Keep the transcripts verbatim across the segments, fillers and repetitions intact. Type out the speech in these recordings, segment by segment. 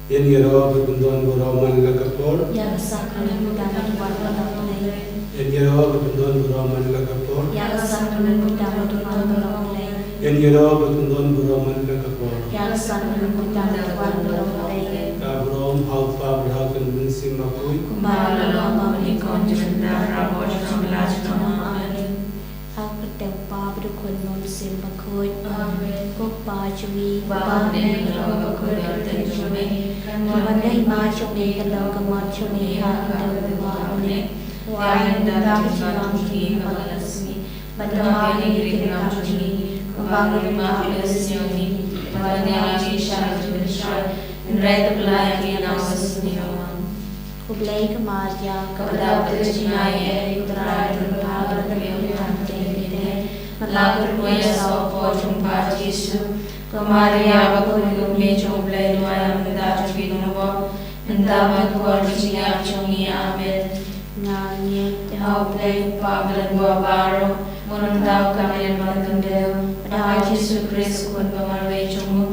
Ïa ngi ruh ba pyndonkam baroh man la ka por. Ïa ka sakramenta ka duwan baroh lei. Ïa ngi ruh ba pyndonkam baroh man la ka por. Ïa ka sakramenta ka duwan baroh lei. Ïa ngi ruh ba pyndonkam baroh man la ka por. Ïa ka sakramenta ka duwan baroh lei. Ka burom ha u Kpa bad ha u Khun bad ha u Mynsiem Bakhuid. Kumba la long ha u mynnyngkong, junom bad ha ka por jong la junom. Amen. Ha ka kyrteng u Kpa bad u Khun bad u Mynsiem Bakhuid. Amen. Ko Kpa jong ngi uba ha bneng, nga la bakhuid ïa ka kyrteng jong me. Kan wan ka hima jong me, kan long ka mon jong me ha ka kyrteng u Kpa ha bneng. Ai ïa ngi mynta ka jingbam jong ngi kaba la ka sngi. Bad ai ïa ngi ka jingim jong ngi. Kumba ngi map ïa ki sniew jong ki. Bad ïa ngi sha ka jingpynshoi. Hynrei to pynlait ïa ngi na u basniew. Khublei ko Maria, kaba dap da ka jingai ei, u Trai u don bad phi ha ka bynta jong ngi. Nga la kyrkhu ïa u saw pop jong u Kpa Jisu. Ko Maria bakhuid, Mei jong u Blei, duwai ïa ngi mynta ka jinglong bor, mynta bad ha ka por ka jingïap jong ngi. Amen. Nga ngeit ha u Blei u Kpa Bakhuid baroh, mynta bad kumne bad ha ka por jong ka jingpynïap. Jisu Khrist, u Khun bamarwei jong u,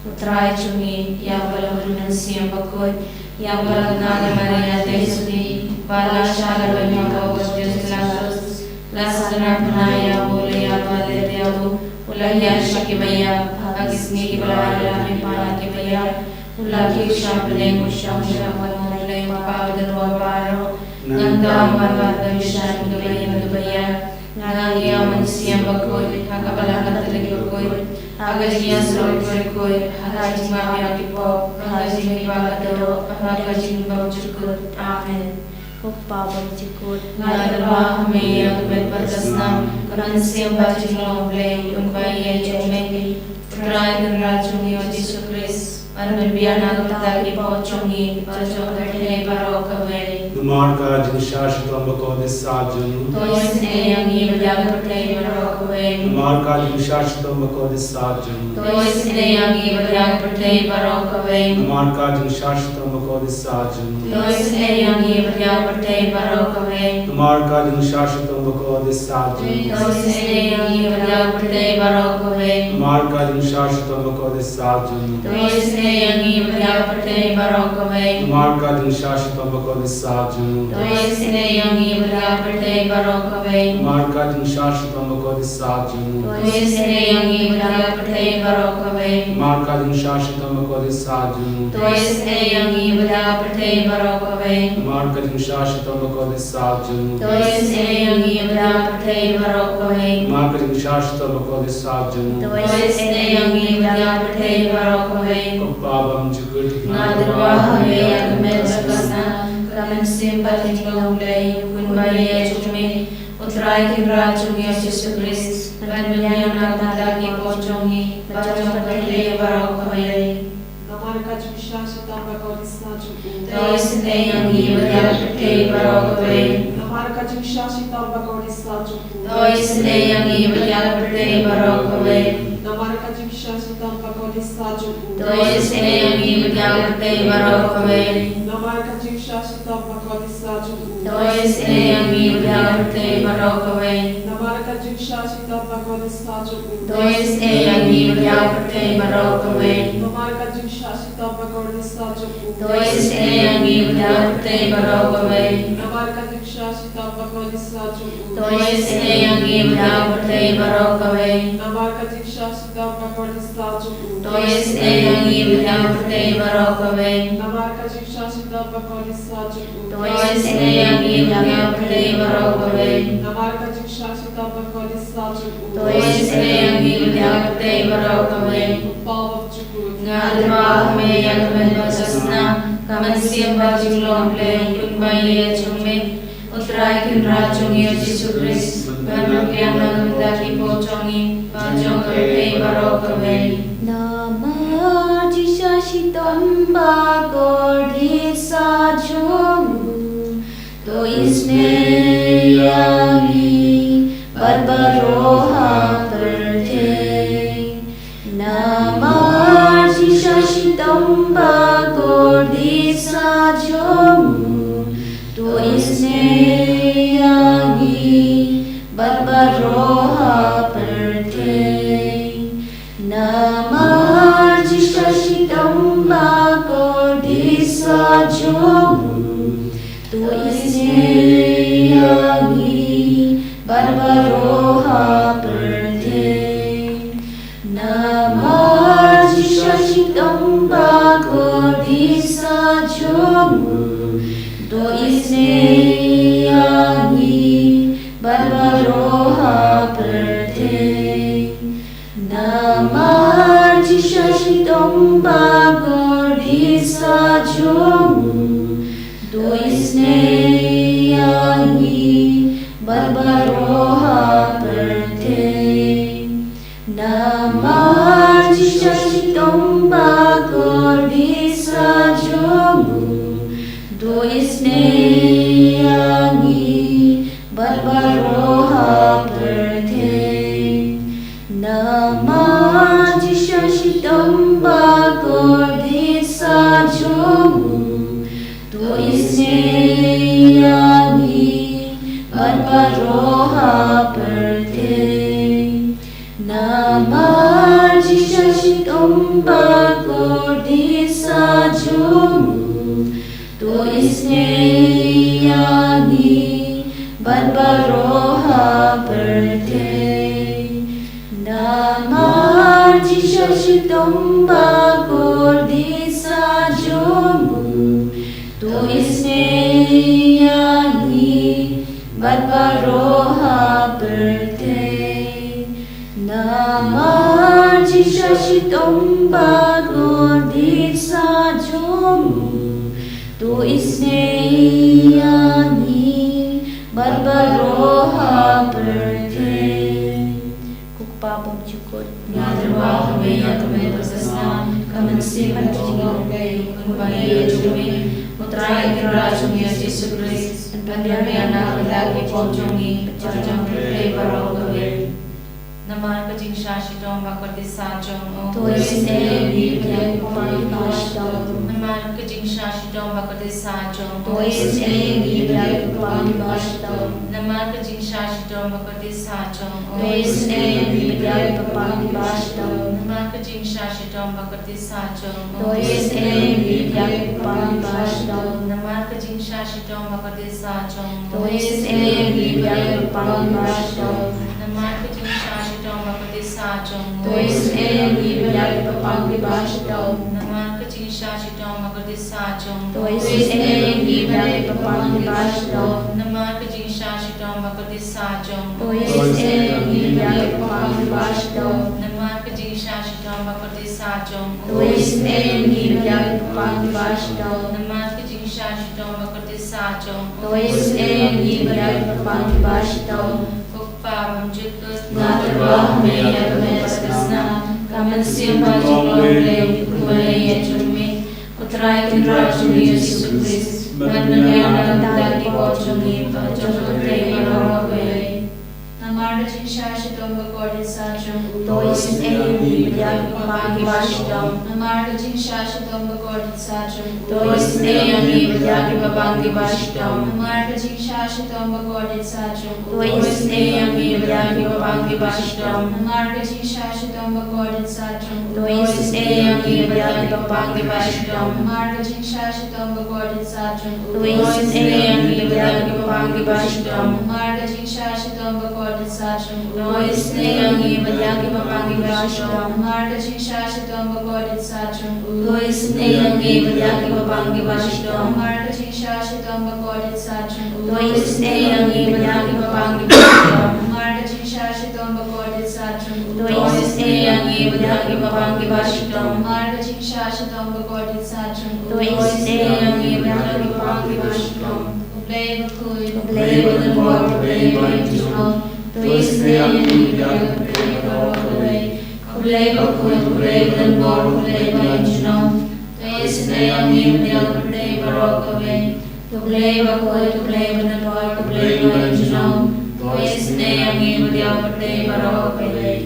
u Trai jong ngi, ïa uba la bun mynsiem bakhuid, ïa uba la kynnoh da ka Maria Theisotti, ba la shah lyngba u Pontius Pilatus, la synran bnai ïa u, la ïap bad la leit ïa u, u la hiar sha kiba ïap, ha ki sngi kiba ar la mihpat na kiba ïap, u la kiew sha bneng, u shong sha kmie u Blei u Kpa Bakhuid baroh. Nangta un wan pat ban bishar ïa kiba im kiba ïap. Nga ngeit ïa u Mynsiem Bakhuid, ha ka balang Katholik bakhuid, ha ka jingïasyllok bakhuid, ha ka jingmap ïa ki pop, ha ka jingmihpat ka doh, ha ka jingim babymjukut. Amen. Ko Kpa bymjukut, nga la kyrpad ha me ïa ka met bad ka snam, ka mynsiem bad ka jinglong Blei, kumba ïa jong me, u Trai Kynrad jong ngi u Jisu Khrist. Ban pynbiang na ka bynta ki pop jong ngi bad jong ka pyrthei baroh kawei. Namar ka jingshah shitom bakordit satia jong u. To isynei ïa ngi bad ïa ka pyrthei baroh kawei. Namar ka jingshah shitom bakordit satia jong u. To isynei ïa ngi bad ïa ka pyrthei baroh kawei. Namar ka jingshah shitom bakordit satia jong u. To isynei ïa ngi bad ïa ka pyrthei baroh kawei. Namar ka jingshah shitom bakordit satia jong u. To isynei ïa ngi bad ïa ka pyrthei baroh kawei. Namar ka jingshah shitom bakordit satia jong u. To isynei ïa ngi bad ïa ka pyrthei baroh kawei. Namar ka jingshah shitom bakordit satia jong u. To isynei ïa ngi bad ïa ka pyrthei baroh kawei. Namar ka jingshah shitom bakordit satia jong u. To isynei ïa ngi bad ïa ka pyrthei baroh kawei. Namar ka jingshah shitom bakordit satia jong u. To isynei ïa ngi bad ïa ka pyrthei baroh kawei. Namar ka jingshah shitom bakordit satia jong u. To isynei ïa ngi bad ïa ka pyrthei baroh kawei. Namar ka jingshah shitom bakordit satia jong u. To isynei ïa ngi bad ïa ka pyrthei baroh kawei. Ko Kpa bymjukut, nga kyrpad ha me ïa ka met bad ka snam, ka mynsiem bad ka jinglong Blei, kumba ïa jong me, u Trai Kynrad jong ngi u Jisu Khrist, ban pynbiang na ka bynta ki pop jong ngi bad jong ka pyrthei baroh kawei. Namar ka jingshah shitom bakordit satia jong u. To isynei ïa ngi bad ïa ka pyrthei baroh kawei. Namar ka jingshah shitom bakordit satia jong u. To isynei ïa ngi bad ïa ka pyrthei baroh kawei. Namar ka jingshah shitom bakordit satia jong u. To isynei ïa ngi bad ïa ka pyrthei baroh kawei. Namar ka jingshah shitom bakordit satia jong u. To isynei ïa ngi bad ïa ka pyrthei baroh kawei. Namar ka jingshah shitom bakordit satia jong u. To isynei ïa ngi bad ïa ka pyrthei baroh kawei. Namar ka jingshah shitom bakordit satia jong u. To isynei ïa ngi bad ïa ka pyrthei baroh kawei. Namar ka jingshah shitom bakordit satia jong u. To isynei ïa ngi bad ïa ka pyrthei baroh kawei. Namar ka jingshah shitom bakordit satia jong u. To isynei ïa ngi bad ïa ka pyrthei baroh kawei. Namar ka jingshah shitom bakordit satia jong u. To isynei ïa ngi bad ïa ka pyrthei baroh kawei. Namar ka jingshah shitom bakordit satia jong u. To isynei ïa ngi bad ïa ka pyrthei baroh kawei. Ko Kpa bymjukut, nga kyrpad ha me ïa ka met bad ka snam, ka mynsiem bad ka jinglong Blei, kumba ïa jong me, u Trai Kynrad jong ngi u Jisu Khrist, ban pynbiang na ka bynta ki pop jong ngi bad jong ka pyrthei baroh kawei. Namar ka jingshah shitom bakordit satia jong u. To isynei ïa ngi bad baroh ha pyrthei. Namar ka jingshah shitom bakordit satia jong u. To isynei ïa ngi bad baroh ha pyrthei. Namar ka jingshah shitom bakordit jong u, to isynei ïa ngi bad baroh ha pyrthei. Namar jingshah shitom ba kordit sah jong u, to isynei ïa ngi bad baroh ha pyrthei. Namar jingshah shitom ba kordit sah jong u, to isynei ïa ngi bad baroh ha pyrthei. Namar jingshah shitom ba kordit sah jong u, to isynei ïa ngi bad baroh ha pyrthei. Namar jingshah shitom ba kordit sah jong u, to isynei ïa ngi bad baroh ha pyrthei. Namar jingshah shitom ba kordit sah jong u, to isynei ïa ngi bad baroh ha pyrthei. Namar jingshah shitom ba kordit sah jong u, to isynei ïa ngi bad baroh ha pyrthei. Namar jingshah shitom ba kordit sah jong u, to isynei ïa ngi bad baroh ha pyrthei. Ko Kpa bymjukut, nga tyrwa ha me ïa ka met ka snam, ka mynsiem bad ka jinglong Blei, kumba ïa jong me, U Trai Kynrad jong ngi Jisu Khrist, un pynbiang ïa na ka bynta ki pop jong ngi, bad jong ka pyrthei baroh kawei. Namar ka jingshah shitom ba kordit sah jong u, to isynei ïa ngi bad ïa ki bapang kiba shitom. Namar ka jingshah shitom ba kordit sah jong u, to isynei ïa ngi bad ïa ki bapang kiba shitom. Namar ka jingshah shitom ba kordit sah jong u, to isynei ïa ngi bad ïa ki bapang kiba shitom. Namar ka jingshah shitom ba kordit sah jong u, to isynei ïa ngi bad ïa ki bapang kiba shitom. Namar ka jingshah shitom ba kordit sah jong u, to isynei ïa ngi bad ïa ki bapang kiba shitom. Namar ka jingshah shitom ba kordit sah jong u, to isynei ïa ngi bad ïa ki bapang kiba shitom. Namar ka jingshah shitom ba kordit sah jong u, to isynei ïa ngi bad ïa ki bapang kiba shitom. Namar ka jingshah shitom ba kordit sah jong u, to isynei ïa ngi bad ïa ki bapang kiba shitom. Namar ka jingshah shitom ba kordit sah jong u, to isynei ïa ngi bad ïa ki bapang kiba shitom. Namar ka jingshah shitom ba kordit sah jong u, to isynei ïa ngi bad ïa ki bapang kiba shitom. Ko Kpa bymjukut, nga tyrwa ha me ïa ka met ka snam, ka mynsiem bad ka jinglong Blei, kumba ïa jong me, U Trai Kynrad jong ngi Jisu Khrist, un pynbiang ïa na ka bynta ki pop jong ngi, bad jong ka pyrthei baroh kawei. Namar ka jingshah shitom ba kordit sah jong u, to isynei ïa ngi bad ïa ki bapang kiba shitom. Namar ka jingshah shitom ba kordit sah jong u, to isynei ïa ngi bad ïa ki bapang kiba shitom. Namar ka jingshah shitom ba kordit sah jong u, to isynei ïa ngi bad ïa ki bapang kiba shitom. Namar ka jingshah shitom ba kordit sah jong u, to isynei ïa ngi bad ïa ki bapang kiba shitom. Namar ka jingshah shitom ba kordit sah jong u, to isynei ïa ngi bad ïa ki bapang kiba shitom. Namar ka jingshah shitom ba kordit sah jong u, to isynei ïa ngi bad ïa ki bapang kiba shitom. Namar ka jingshah shitom ba kordit sah jong u, to isynei ïa ngi bad ïa ki bapang kiba shitom. Namar ka jingshah shitom ba kordit sah jong u, to isynei ïa ngi bad ïa ki bapang kiba shitom. Namar ka jingshah shitom ba kordit sah jong u, to isynei ïa ngi bad ïa ki bapang kiba shitom. Namar ka jingshah shitom ba kordit sah jong u, to isynei ïa ngi bad ïa ki bapang kiba shitom. Ko Blei bakhuid, ko Blei badonbor, ko Blei bajunom, to isynei ïa ngi bad ïa ka pyrthei baroh kawei. Ko Blei bakhuid, ko Blei badonbor, ko Blei bajunom, to isynei ïa ngi bad ïa ka pyrthei baroh kawei. Ko Blei bakhuid, ko Blei badonbor, ko Blei bajunom, to isynei ïa ngi bad ïa ka pyrthei baroh kawei.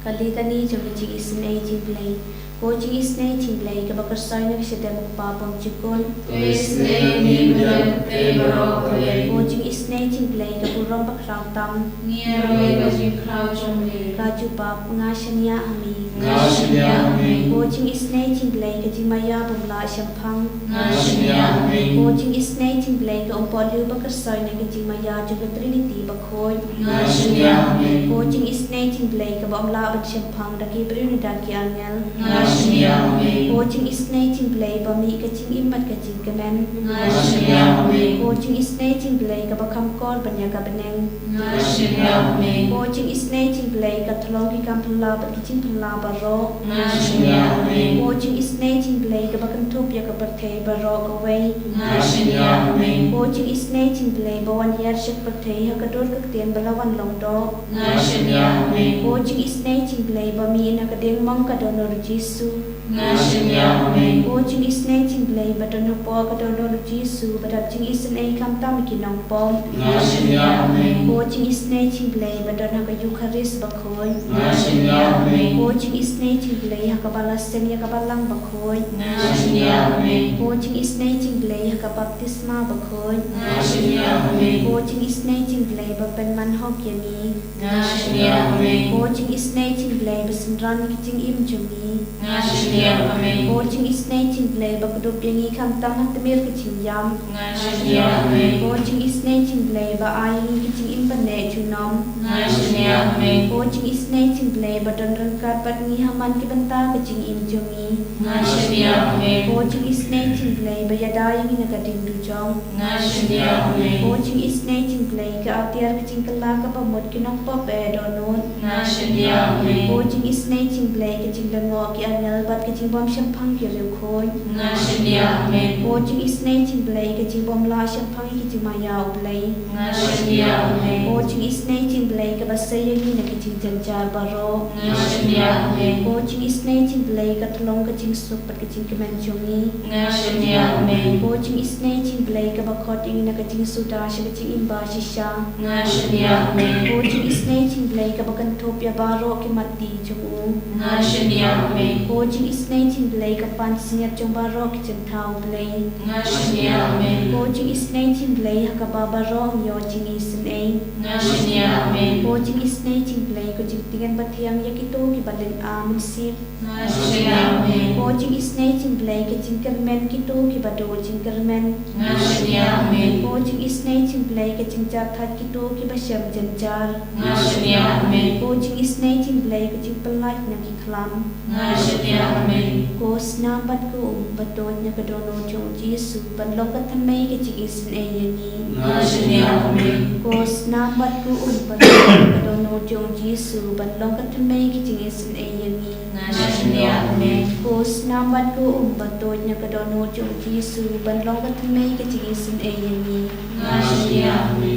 Ka litani jong ka jingisynei jingblei. Ko jingisynei jingblei kaba kyrsoi na ka shadem u Kpa bymjukut. To isynei ïa ngi bad ïa ka pyrthei baroh kawei. Ko jingisynei jingblei ka burom bakhraw tam. Ngi ïaroh ïa ka jingkhraw jong me. Ka jubab, nga shaniah ha me. Nga shaniah ha me. Ko jingisynei jingblei ka jingmaïa bym lah shemphang. Nga shaniah ha me. Ko jingisynei jingblei ka umpohliew bakyrsoi na ka jingmaïa jong ka Trinity bakhuid. Nga shaniah ha me. Ko jingisynei jingblei kaba ym lah ban shemphang da ki briew ne da ki angel. Nga shaniah ha me. Ko jingisynei jingblei ba mih ka jingim bad ka jingkmen. Nga shaniah ha me. Ko jingisynei jingblei kaba kham kor ban ïa ka bneng. Nga shaniah ha me. Ko jingisynei jingblei ka tyllong ki kam phylla bad ki jingphylla baroh. Nga shaniah ha me. Ko jingisynei jingblei kaba kynthup ïa ka pyrthei baroh kawei. Nga shaniah ha me. Ko jingisynei jingblei ba wan hiar sha ka pyrthei ha ka dur ka ktien ba la wan long doh. Nga shaniah ha me. Ko jingisynei jingblei ba mih na ka diengmong ka dohnud u Jisu. Nga shaniah ha me. Ko jingisynei jingblei ba don hapoh ka dohnud u Jisu ba dap jingisynei khamtam ïa ki nongpop. Nga shaniah ha me. Ko jingisynei jingblei ba don ha ka Eukharist bakhuid. Nga shaniah ha me. Ko jingisynei jingblei ha kaba la seng ïa ka balang bakhuid. Nga shaniah ha me. Ko jingisynei jingblei ha ka baptisma bakhuid. Nga shaniah ha me. Ko jingisynei jingblei ba pynman hok ïa ngi. Nga shaniah ha me. Ko jingisynei jingblei ba synran ïa ka jingim jong ngi. Nga shaniah ha me. Ko jingisynei jingblei ba kdup ïa ngi khamtam ha tmier ka jingïap. Nga shaniah ha me. Ko jingisynei jingblei ba ai ïa ngi ka jingim ban neh junom. Nga shaniah ha me. Ko jingisynei jingblei ba don ryngkat bad ngi ha man ki bynta ka jingim jong ngi. Nga shaniah ha me. Ko jingisynei jingblei ba ïada ïa ngi na ka ding dujok. Nga shaniah ha me. Ko jingisynei jingblei ka atiar ka jingkylla kaba mut ki nongpop ba ïa dohnud. Nga shaniah ha me. Ko jingisynei jingblei ka jinglyngngoh ki angel bad ka jingbym shemphang ki riewkhuid. Nga shaniah ha me. Ko jingisynei jingblei ka jingbym lah shemphang ïa ka jingmaïa u Blei. Nga shaniah ha me. Ko jingisynei jingblei kaba sei ïa ngi na ka jingjynjar baroh. Nga shaniah ha me. Ko jingisynei jingblei ka tyllong ka jingsuk bad ka jingkmen jong ngi. Nga shaniah ha me. Ko jingisynei jingblei kaba khot ïa ngi na ka jingsuda sha ka jingim ba shisha. Nga shaniah ha me. Ko jingisynei jingblei kaba kynthup ïa baroh ki matti jong u. Nga shaniah ha me. Ko jingisynei jingblei ka pansngiat jong baroh ki jingthaw Blei. Nga shaniah ha me. Ko jingisynei jingblei ha kaba baroh ngi ïoh jingisynei. Nga shaniah ha me. Ko jingisynei jingblei ko jingtngen bathiang ïa kito kiba lynga mynsiem. Nga shaniah ha me. Ko jingisynei jingblei ka jingkyrmen kito kiba duh jingkyrmen. Nga shaniah ha me. Ko jingisynei jingblei ka jingjahthait kito kiba shem jynjar. Nga shaniah ha me. Ko jingisynei jingblei ka jingpyllait na ki khlam. Nga shaniah ha me. Ko snam bad ko um ba tuid na ka dohnud jong u Jisu ban long ka thymmei ka jingisynei ïa ngi. Nga shaniah ha me. Ko snam bad ko um ba tuid na ka dohnud jong u Jisu ban long ka thymmei ka jingisynei ïa ngi. Nga shaniah ha me. Ko snam bad ko um ba tuid na ka dohnud jong u Jisu ban long ka thymmei ka jingisynei ïa ngi. Nga shaniah ha me.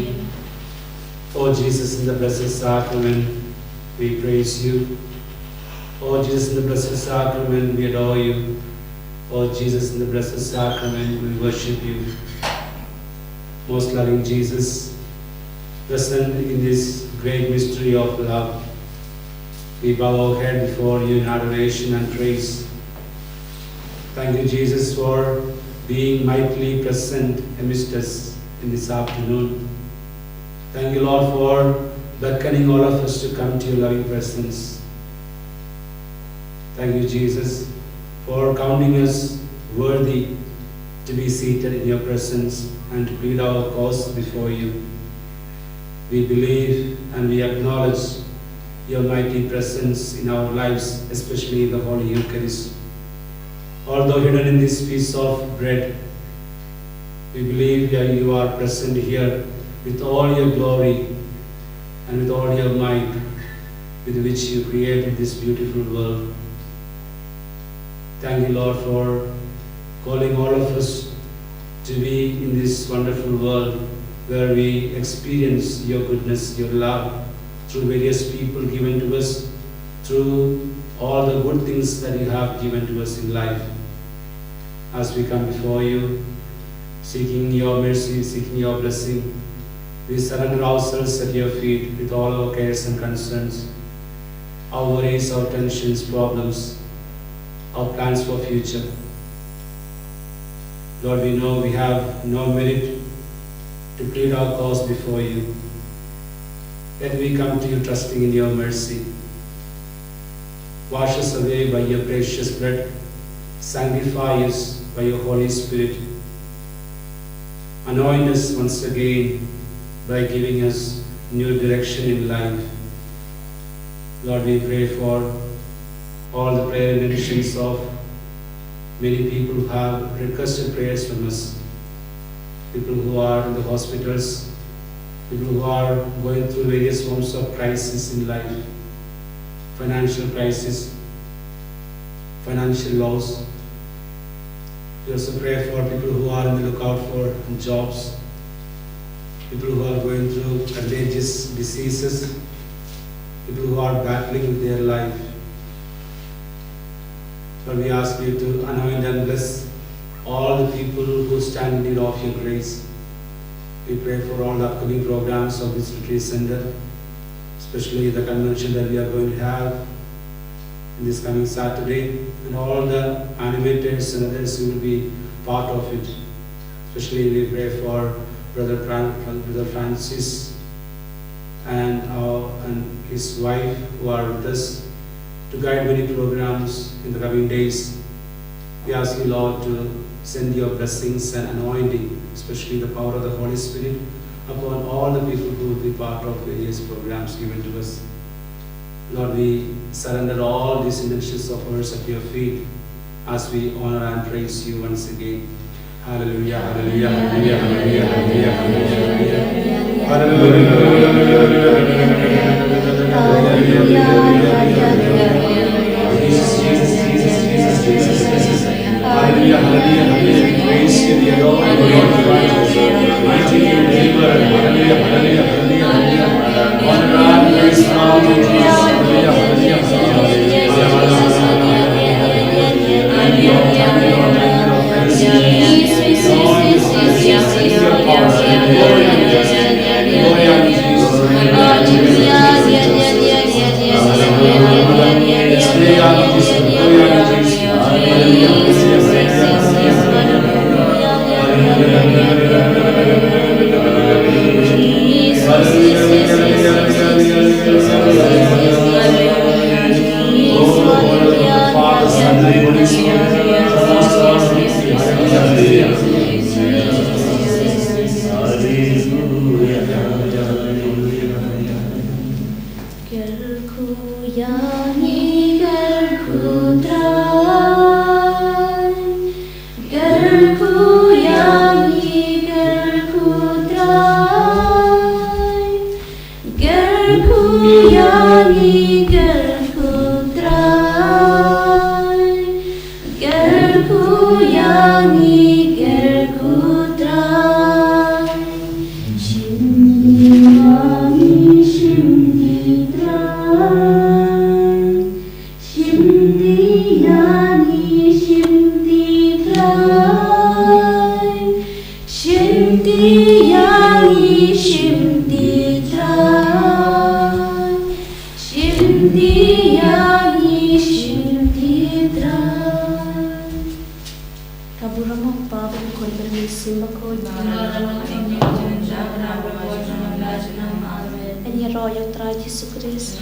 Oh Jesus, in the blessed sacrament, we praise you. Oh Jesus, in the blessed sacrament, we adore you. Oh Jesus, in the blessed sacrament, we worship you. Most loving Jesus, present in this great mystery of love, we bow our head before you in adoration and praise. Thank you, Jesus, for being mightily present amidst us in this afternoon. Thank you, Lord, for beckoning all of us to come to your loving presence. Thank you, Jesus, for counting us worthy to be seated in your presence and to plead our cause before you. We believe and we acknowledge your mighty presence in our lives, especially in the Holy Eucharist. Although hidden in this piece of bread, we believe that you are present here with all your glory and with all your might, with which you created this beautiful world. Thank you, Lord, for calling all of us to be in this wonderful world where we experience your goodness, your love, through various people given to us, through all the good things that you have given to us in life. As we come before you, seeking your mercy, seeking your blessing, we surrender ourselves at your feet with all our cares and concerns. our worries, our tensions, problems, our plans for future. Lord, we know we have no merit to plead our cause before you. Yet we come to you trusting in your mercy. Wash us away by your precious blood. Sanctify us by your Holy Spirit. Anoint us once again by giving us new direction in life. Lord, we pray for all the prayer intentions of many people who have requested prayers from us. People who are in the hospitals, people who are going through various forms of crisis in life, financial crisis, financial loss. We also pray for people who are on the lookout for jobs, people who are going through contagious diseases, people who are battling with their life. Lord, we ask you to anoint and bless all the people who stand in need of your grace. We pray for all the upcoming programs of this retreat center, especially the convention that we are going to have in this coming Saturday, and all the animators and others who will be part of it. Especially we pray for Brother Fran-, Brother Francis and, uh, and his wife who are with us to guide many programs in the coming days. We ask you, Lord, to send your blessings and anointing, especially the power of the Holy Spirit, upon all the people who will be part of various programs given to us. Lord, we surrender all these intentions of ours at your feet as we honor and praise you once again. Hallelujah, hallelujah, hallelujah, hallelujah, hallelujah, hallelujah. Hallelujah, hallelujah, hallelujah. Praise you, the Lord, the Lord, the righteous. Mighty and deliverer. Hallelujah, hallelujah, hallelujah, hallelujah. Honor and praise now to Jesus. Hallelujah, hallelujah, hallelujah. Thank you, Lord, thank you, Lord, thank you, Lord. Praise you, Jesus. Lord, we praise you. Thank you, Lord. Glory to Jesus. Glory to Jesus. Hallelujah. Glory to Jesus. Glory to Jesus. Hallelujah. Kyrkhu ïa ngi, kyrkhu Trai. Kyrkhu ïa ngi, kyrkhu Trai. Kyrkhu ïa ngi, kyrkhu Trai. Kyrkhu ïa ngi, kyrkhu Trai. Shim ïa ngi, shim ïa ngi Trai. Shim ïa ngi, shim ïa ngi Trai. Shim ïa ngi, shim ïa ngi Trai. Shim ïa ngi, shim ïa ngi Trai. Ka burom u Kpa bad u Khun bad u Mynsiem Bakhuid. Amen. Ïaroh ïa u Trai Jisu Khrist.